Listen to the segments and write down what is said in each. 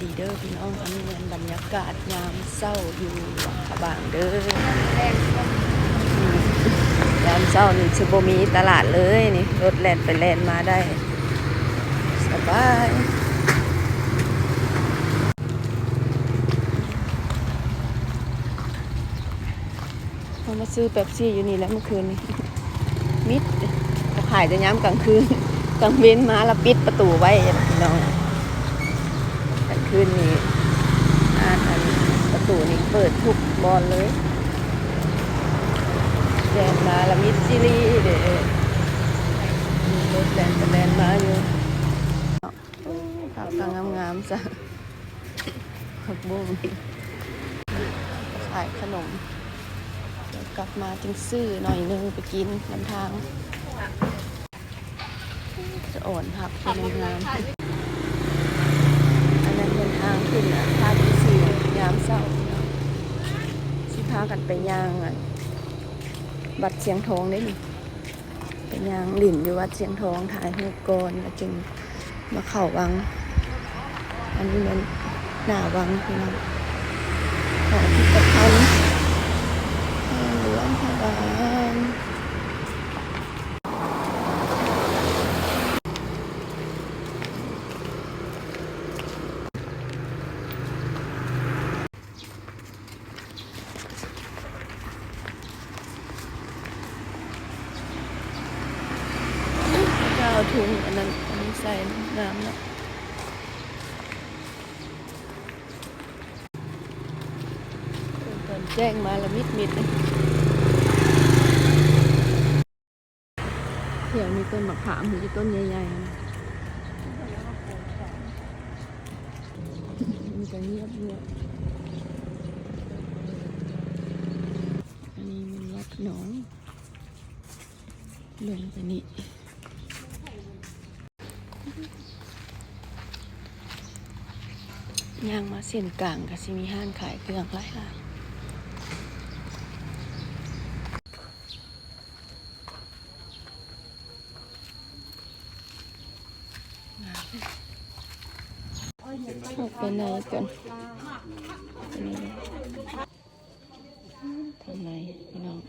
ດີເດີພີ່ນ້ອງ, ອັນນີ້ແມ່ນບັນຍາກາດຍາມເຊົ້າຢູ່ຫຼວງພະບາງເດີ. ອືມ ຍາມເຊົ້ານີ້ຊິບໍ່ມີຕະຫຼາດເລີຍນີ້ ລົດແລ່ນໄປແລ່ນມາໄດ້ສະບາຍ. ເຮົາມາຊື້ເປັບຊີຢູ່ນີ້ແຫຼະມື້ຄືນນີ້ ມິດ ເຂົາຂາຍແຕ່ຍາມກາງຄືນ ກາງເວັນມາລະປິດປະຕູໄວ້ພີ່ນ້ອງ. ກາງຄືນນີ້ ອັນ ອັນປະຕູນີ້ເປີດທຸກບ່ອນເລີຍ. ແລ່ນມາລະມິດຊີລີເດ້ ມີລົດແລ່ນໄປແລ່ນມາຢູ່. ໂອ້ ຜັກກະງາມໆຊະ ຜັກບຸ້ງ ຂາຍຂະໜົມ. ເດີ໋າກັບມາຈຶ່ງຊື້ໜ້ອຍໜຶ່ງໄປກິນນຳທາງ. ສະອອນຜັກງາມໆ. ອັນນັ້ນເປັນທາງຂຶ້ນອາຄານອີ່ສີ່ຍາມເຊົ້າເນາະ. ຊິພາກັນໄປຍ່າງອັນ ວັດຊຽງທອງເດ້ນີ້. ໄປຍ່າງຫຼິ້ນຢູ່ວັດຊຽງທອງ ຖ່າຍຮູບກ່ອນ ແລ້ວຈຶ່ງມາເຂົ້າວັງ. ອັນນີ້ແມ່ນໜ້າວັງພີ່ນ້ອງ ຂອງພິພິທະພັນຫຼວງພະບາງ. ເຈົ້າເອົາຖົງອັນນັ້ນ ອັນນີ້ໃສ່ ງາມເນາະ. ຕອນແຈ້ງມາລະມິດໆເດ້. ແຖວນີ້ຕົ້ນໝາກຂາມ ມີແຕ່ຕົ້ນໃຫຍ່ໆ ມັນກະງຽບໆ. ອັນນີ້ແມ່ນວັດໜອງ ລົງໄປນີ້ ຍ່າງມາເສັ້ນກາງກະຊິມີຮ້ານຂາຍເຄື່ອງຫຼາຍໆ. ເຂົ້າໄປໃນກ່ອນ ທາງໃນພີ່ນ້ອງ.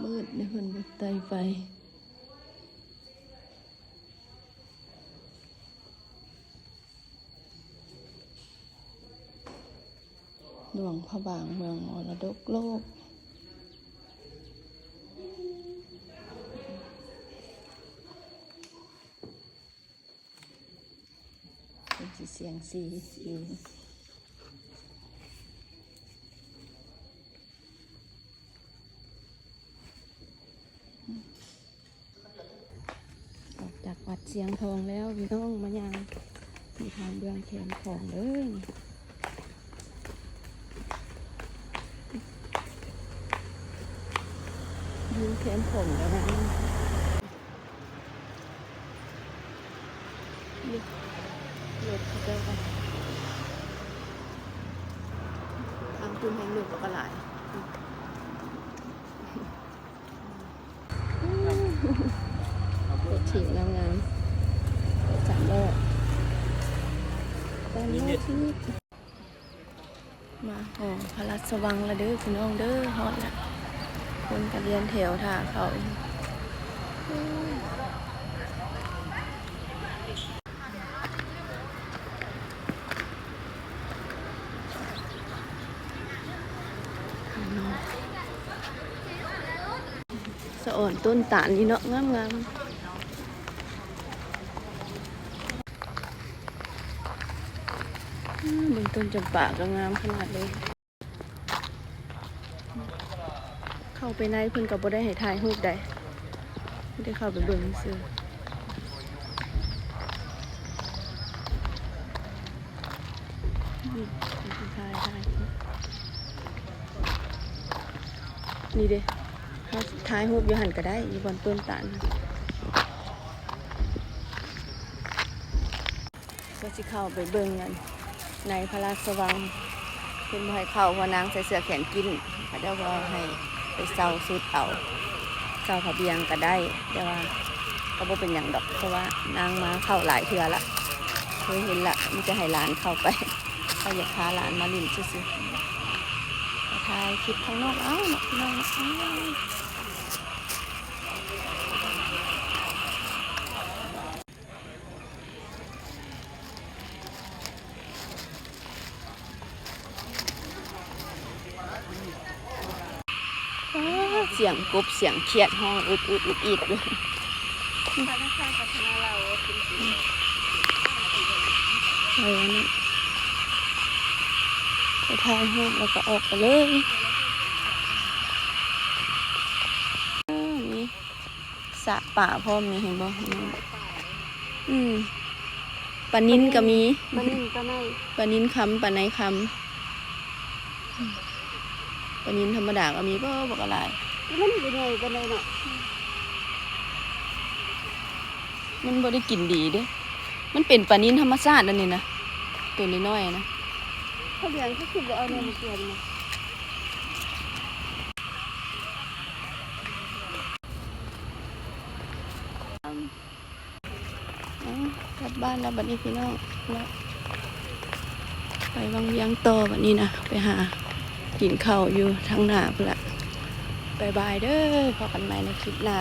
ມືດເດ້ ເພິ່ນບໍ່ໄຕ່ໄຟ. ຫຼວງພະບາງ ເມືອງມໍລະດົກໂລກ. ເພິ່ນຊິສ່ຽງຊີຢູ່. ອອກຈາກວັດຊຽງທອງແລ້ວ ພີ່ນ້ອງ ມາຍ່າງທີ່ທາງເບື້ອງແຄມຂອງເດີ. ຢູ່ແຄມຂອງແລ້ວນະ. ລົດເຂົາເຈົ້າກໍ ທາງພຸ້ນແຮ່ງລົດກໍຫຼາຍ. ລົດຖີບງາມໆ ລົດສາມລໍ້ ຕາມແນວທີ່ ມາຮອດພະລາຊະວັງລະເດີພີ່ນ້ອງເດີ. ຮອດລະ ຄົນກະລຽນແຖວຖ້າເຂົ້າ. ສະອອນຕົ້ນຕານນີ້ເນາະ ງາມໆ. ອືມ ເບິ່ງຕົ້ນຈຳປາກໍງາມຂະໜາດເລີຍ. ເຂົ້າໄປໃນເພິ່ນກໍບໍ່ໄດ້ໃຫ້ຖ່າຍຮູບໃດ ມີແຕ່ເຂົ້າໄປເບິ່ງຊື່. ນີ້ເດ້ ເຮົາຖ່າຍຮູບຢູ່ຫັ້ນກໍໄດ້ ຢູ່ບ່ອນຕົ້ນຕານ. ກໍຊິເຂົ້າໄປເບິ່ງອັນໃນພະລາຊະວັງ. ເພິ່ນບໍ່ໃຫ້ເຂົ້າ ເພາະວ່ານາງໃສ່ເສື້ອແຂນກີ້ນ. ເຂົາເຈົ້າວ່າໃຫ້ໄປເຊົ່າຊຸດເອົາ ເຊົ່າພະບຽງກໍໄດ້ ແຕ່ວ່າກໍບໍ່ເປັນຫຍັງດອກ ເພາະວ່ານາງມາເຂົ້າຫຼາຍເທື່ອລະ ເຄີຍເຫັນລະ. ມີແຕ່ໃຫ້ຫຼານເຂົ້າໄປ ເຂົາຢາກພາຫຼານມາຫຼິ້ນຊື່ໆ. ຖ່າຍຄລິບຂ້າງນອກເອົາເນາະພີ່ນ້ອງເນາະ. ອ້າ ສຽງກົບສຽງຂຽດຮ້ອງອຸດໆ ອິດໆ ຢູ່. ເອີ ນັ້ນ ໄປຖ່າຍຮູບແລ້ວກໍອອກໄປເລີຍ. ເອີ ມີ ສະປາພ້ອມນີ້ ເຫັນບໍ່? ອືມ ປານິນກໍມີ ປານິນ ປາໄນ ປານິນຄຳ ປາໄນຄຳ. ປານິນທຳມະດາກໍມີ ບໍ່ ບັກຫຼາຍ. ມັນບໍ່ໃຫຍ່ປານໃດເນາະ ມັນບໍ່ໄດ້ກິນດີເດ້. ມັນເປັນປານິນທຳມະຊາດອັນນີ້ນະ ໂຕນ້ອຍໆນະ. ເຂົາລ້ຽງ ເຂົາຄືບໍ່ເອົາແນວມາກວນນະ? ເອົ້າ ກັບບ້ານແລ້ວບັດນີ້ພີ່ນ້ອງເນາະ. ໄປວັງວຽງຕໍ່ບັດນີ້ນະ ໄປຫາກິນເຂົ້າຢູ່ທາງໜ້າພຸ້ນລະ. ບາຍບາຍເດີ ພໍ້ກັນໃໝ່ໃນຄລິບໜ້າ.